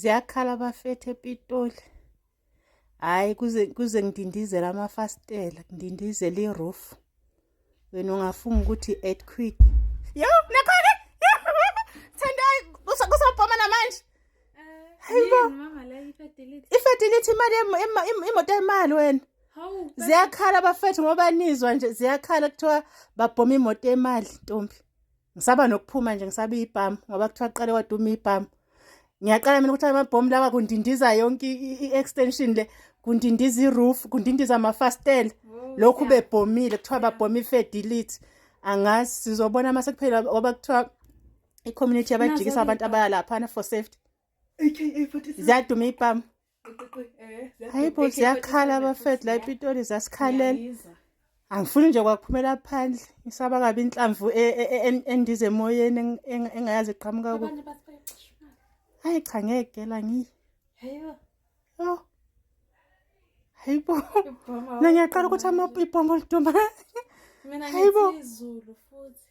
Ziyakhala abafethu ePitoli. Hhayi kuze kuze ngidindizele amafasitela, ngidindizele i-roof. Wena ungafunga ukuthi i-earthquake. Yo, nakhona! Thandayi, kusabhoma namanje. Hayibo. Mama la i-fertility. I-fertility imali imoto yemali wena. Hawu. Ziyakhala abafethu ngoba nizwa nje ziyakhala kuthiwa babhoma imoto yemali ntombi. Ngisaba nokuphuma nje ngisaba ibhamu ngoba kuthiwa qale waduma ibhamu. Ngiyaqala mina ukuthi amabhomu lawa kundindiza yonke i-extension le, kundindiza i-roof, kundindiza amafastela. Lokhu bebhomile kuthiwa babhoma i-fertility. Angazi sizobona mase kuphela ngoba kuthiwa i-community yabajikisa abantu abaya laphana for safety. AKA 47. Ziyaduma ibhamu. Eh, Hayi bo ziyakhala abafethu la ePitoli ziyasikhalela. Angifuni nje kwakuphumela phandle. Ngisaba kabi inhlamvu endiza emoyeni engayazi iqhamuka kuphi. Abanye bathi bayaxishana. Hayi cha ngeke la ngiyi. Hayibo. Yo. Hayi bo. Ibhoma. Mina ngiyaqala ukuthi ibhombo liduma. Mina Hayibo. ngithi izulu futhi.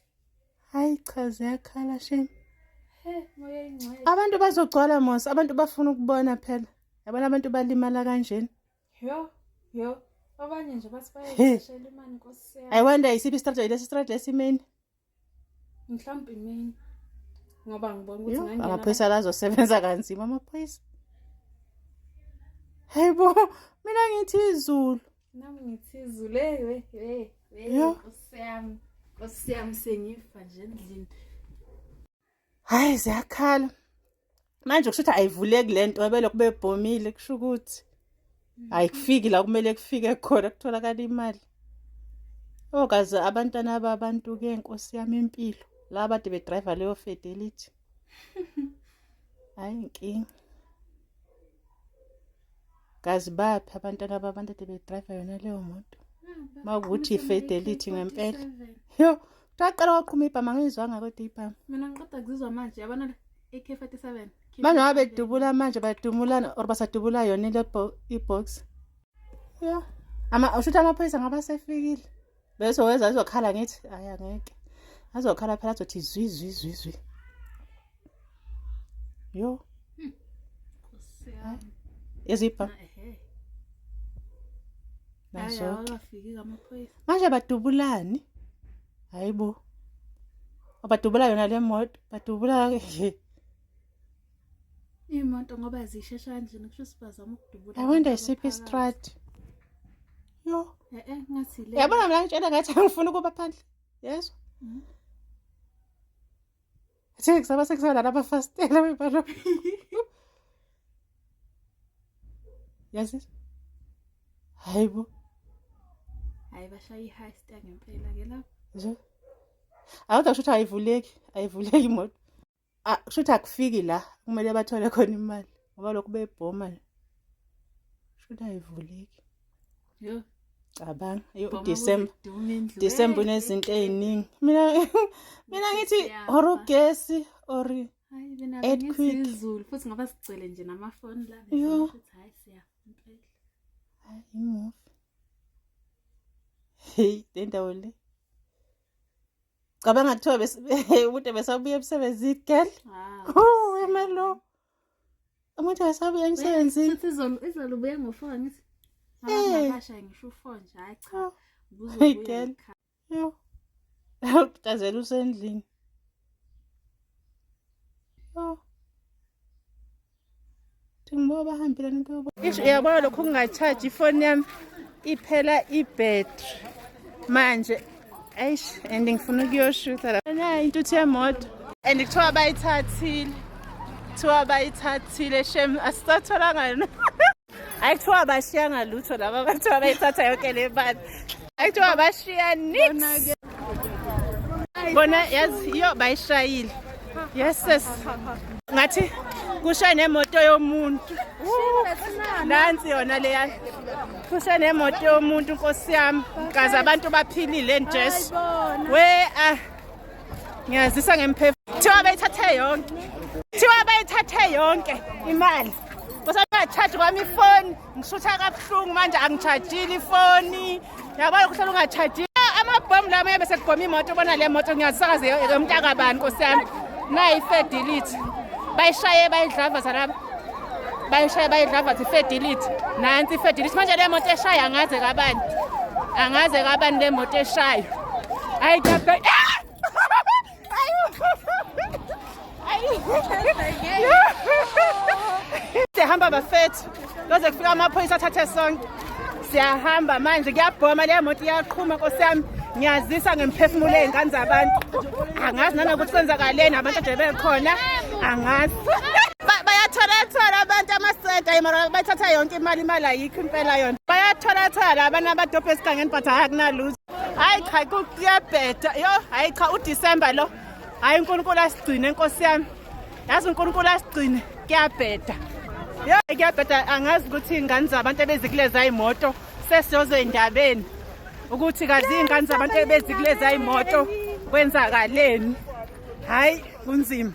Hayi cha ziyakhala shame. He, moya ingcwele. Abantu bazogcwala mos, abantu bafuna ukubona phela. Yabona abantu balimala kanjena. Yo, yo. Abanye nje bathi He. bayayishela imali Nkosi yami. I wonder isiphi istrategy lesi strategy lesimeni. Mhlawumbe imini. Ngoba ngibona ukuthi Yo, ngangena amaphoyisa la azosebenza kanzima amaphoyisa. Hayibo, mina ngithi izulu. Nami ngithi izulu hey we hey we Yo. Nkosi yami. Nkosi yami sengifa nje endlini. Hayi ziyakhala. Manje kusho ukuthi ayivuleki lento belokhu bebhomile kusho ukuthi ayikufiki la kumele kufike khona kutholakala imali. Oh kaze abantwana babantu ke Nkosi yami impilo la bade bedriver leyo Fidelity. Hayi inkinga. Kazi baphi abantwana babantu ade bedriver yona leyo moto. Makuwukuthi i-Fidelity ngempela. Yo, kaqala waqhuma ibhamu angizwanga kodwa ibhamu. Mina ngiqeda kuzizwa manje yabona le AK47. Manje ngoba bedubula manje badumulana or basadubula yona ile i-box. Ya. Ama usho ukuthi amaphoyisa ngabe asefikile. Bese weza azokhala ngithi hayi angeke. Azokhala phela azothi zwi zwi zwi zwi. Yo, Nkosi yami. izibhamu Ehe. nazo. Hayi awafiki amaphoyisa. Manje badubulani? Hayibo. Badubula yona le moto, badubula Imoto ngoba zishesha kanje kusho ukuthi bazama ukudubula. I wonder abantu isiphi abaphakathi. istrati. Yo. Eh eh ngathi le. Yabona mina ngitshela ngathi angifuni ukuba phandle. Yezwa? Mhm. Thi kusaba sekusala labafastela bebalo. Yazi? Hayibo. Hayi bashaya i-heist yangempela ke lapho. Nje. Awuthi kusho ukuthi ayivuleki, ayivuleki imoto. Ah, kusho ukuthi akufiki la kumele bathole khona imali ngoba lokhu bebhoma nje. Kusho ukuthi ayivuleki. Yo. Cabanga, yo Bhoma December. kuze kudume indlu. December Eh, unezinto eh, eh. ey'ningi. Mina ngithi Siyafa. or ugesi or Hayi mina Earthquake. bengithi izulu futhi ngoba sigcwele nje namafoni la Yo. futhi hayi siyafa impela. Hayi imuvi. Hey, le ndawo le. Cabanga kuthiwa umuntu besabuya emsebenzini girl. Ah. Oh, emalo. Umuntu besabuya emsebenzini. Futhi izolo izolo ubuye ngo-4 ngithi. Eh. Ngabasha ngisho u-4 nje hayi cha. Oh, Ubuzobuya Hey, girl. ngekhaya. Yo. Utazela usendlini. Yo. Ngibo bahambile nikuyobo. Isho uyabona lokhu kunga-charge ifoni yami iphela i-battery. Manje eish and ngifuna ukuyoshutha la. Nayi intuthu yemoto. And kuthiwa bayithathile. Kuthiwa bayithathile shem asisatholanga yona. Hayi kuthiwa abashiyanga lutho laba bathiwa bayithatha yonke le mali. Hayi kuthiwa abashiya nix. Bona yazi yo bayishayile. Yes sis. Ngathi kusha nemoto yomuntu. Nansi yona leya. Kusha nemoto yomuntu Nkosi yami. Kaze abantu baphilile nje. We ah ngiyazisa ngemphefumulo. Kuthiwa bayithathe yonke. Kuthiwa bayithathe yonke imali. Kusacharge kwami ifoni, ngishutha kabuhlungu manje angichajile ifoni. Yabona kuhlala ungachajile. Amabhomu la maye bese kubhoma imoto ubona le moto ngiyazisakaze yomntakabani Nkosi yami. Nayi iFidelity. Bayishaye bayidlavaza laba. Bayishaya bayidlavathi ifedilithi. Nansi ifedilithi. Manje le moto eshayo angaze kabani. Angaze kabani le moto eshayo. Hayi cha. Siyahamba bafethu. Koze kufika amaphoyisa athathe sonke. Siyahamba manje kuyabhoma le moto iyaqhuma nkosi yami. Ngiyazisa ngemphefumulo ey'ngane zabantu. Angazi nanokuthi kwenzakaleni abantu ade bekhona. Angazi. Bayatholathola abantu amasenta hayi mara bayithatha yonke imali, imali ayikho impela yona. Bayatholathola abantu abadobha esigangeni but hayi akunalutho. Hayi cha kuyabheda. Yo hayi cha uDisemba lo. Hayi uNkulunkulu asigcine nkosi yami. Yazi uNkulunkulu asigcine kuyabheda. Yo kuyabheda angazi ukuthi ingane zabantu ebezikuleza imoto sesiyozo endabeni ukuthi kazi ingane zabantu ebezikuleza imoto kwenzakaleni. Hayi kunzima.